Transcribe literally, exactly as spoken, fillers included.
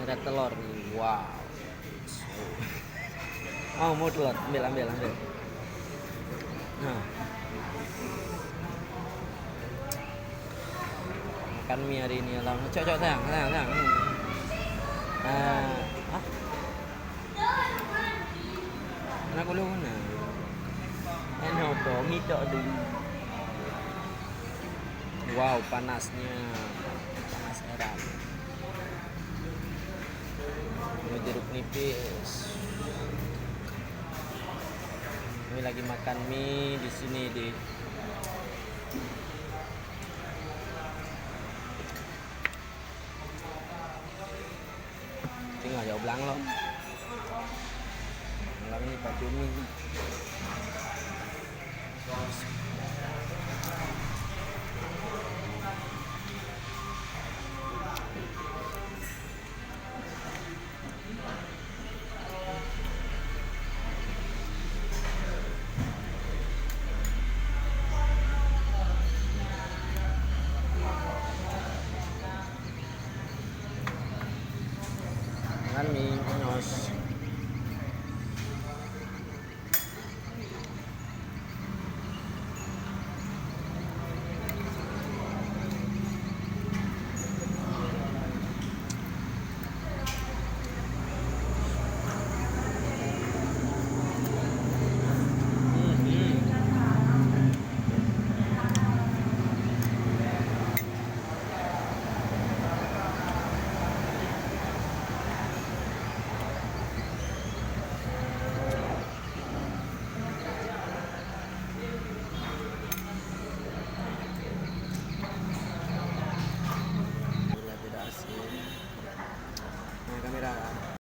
Ada telur nih, wow. Oh, mau telur, ambil, ambil, ambil. Nah. Makan mie hari ini, alam. Cok, cok, sayang, sayang, sayang. Hmm. Ah, ah. Anak ulun mana? Eno to, mitok dulu. Wow, panasnya. Panas erat. Ini jeruk nipis. Ini lagi makan mie di sini, di Tengok jak blang lom. Malam ni baju ni.